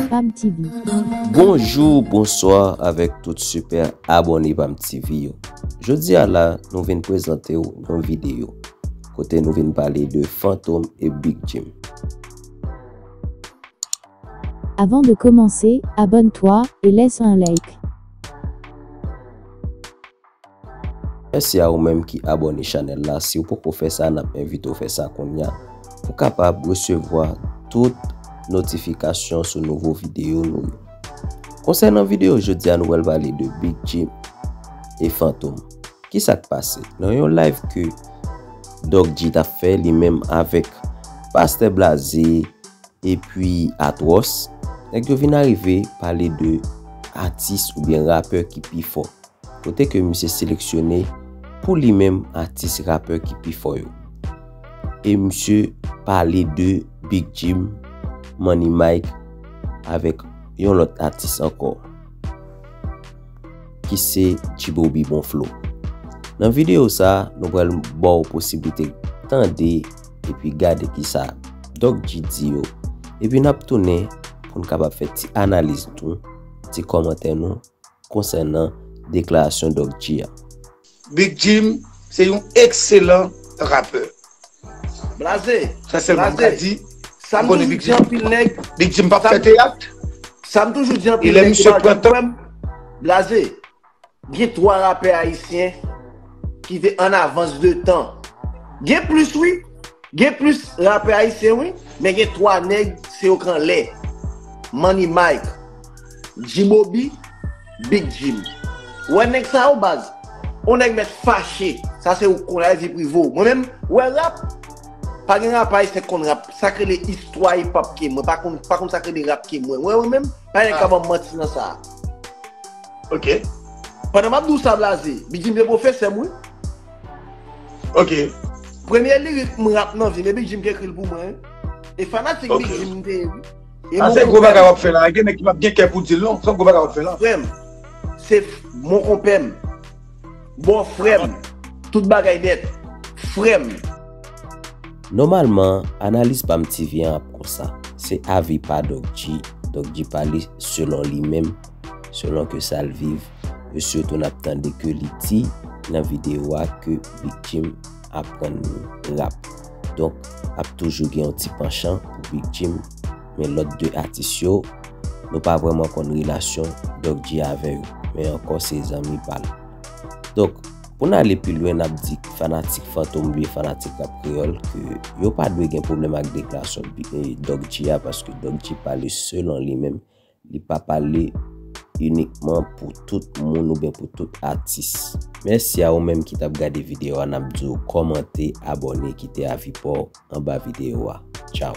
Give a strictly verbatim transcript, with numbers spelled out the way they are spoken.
Pam T V. Bonjou, bonswa avèk tout sipè abòne Pam T V yo. Jodi a la, nou vin prezante w yon videyo kote nou vin pale de Fantom e Big Jim. Avant de commencer, abonne-toi et laisse un like. Mèsi a ou menm ki abòne chanèl la. Si w poko fè sa, n ap envite w fè sa kounye a pou w kapab resevwa tout notifikasyon sou nouvo videyo nou yo. Konsènan videyo jodi a, nou pral pale de Big Jim e Fantom. Kisa k pase? Nan yon live ke Doc G t ap fè li menm avèk Pastè Blaze epi Atwòs, nèg yo vin arive pale de atis oubyen rapè ki pi fò. Kote ke misye seleksyone pou li menm atis rapè ki pi fò yo. E misye pale de Big Jim, Money Mike avèk yon lòt atis ankò ki se G-Bobby Bon Flow. Nan videyo sa, nou pral ba w posiblite tande epi gade kisa Doc G di yo. Epi n ap tounen pou n kapab fè ti analiz nou, ti kòmantè nou konsènan deklarasyon Doc G a. Big Jim se yon ekselan rapè. Blaze, sa sèlman m ka di. Sa m toujou di anpil nèg. Big Jim p ap fè teyat. Sa m toujou di anpil nèg ki pa janm kwè m. Blaze, gen twa rapè ayisyen ki te an avans de tan. Gen plis, wi. Gen plis rapè ayisyen, wi. Men gen twa nèg, se yo k anlè. Money Mike, G-Bobby, Big Jim. Ou wè nèg sa yo, baz? On nèg mèt fache. Sa se ou k konn, la vi prive w. Mwen menm, ou wè rap? Pa gen rapè ayisyen k konn rap. Sa k rele istwa hip hop ke mwen. Pa konn, pa konn sa k rele rap ke mwen. Ou wè mwen menm? Pa gen nèg ka ban m manti nan sa. Ok. Pandan m ap di w sa, Blaze, Big Jim se pwofesè m, wi. Ok. Premye lirik m rap nan vi m, e Big Jim ki ekri l pou mwen, wi. E fanatik Big Jim m te ye, wi. E a se gwo bagay w ap fè la. Gen nèg ki p ap gen kè pou di l non. Se yon gwo bagay w ap fè la. Frè m, se f-, mon konpè m, bò frè m, tout bagay nèt. Frè m. Nòmalman, analiz Pam T V an ap konsa. Se avi pa Doc G. Doc G pale selon li menm, selon ke sa l viv. E sitou n ap tande ke li di nan videyo a ke Big Jim aprann li rap. Donk, ap toujou gen yon ti panchan pou Big Jim, men lòt de atis yo, nou pa vrèman konn relasyon Doc G avè yo, men ankò se zanmi pa l. Donk, pou n ale pi lwen, n ap di fanatik Fantom oubyen fanatik rap kreyòl ke yo pa dwe gen pwoblèm ak deklarasyon Bi-, eh, Doc G a, paske Doc G pale selon li menm, li pa pale inikman pou tout moun oubyen pou tout atis. Mèsi a ou menm ki t ap gade videyo a, n ap di w kòmante, abòne, kite avi pa w anba videyo a. Tchaw.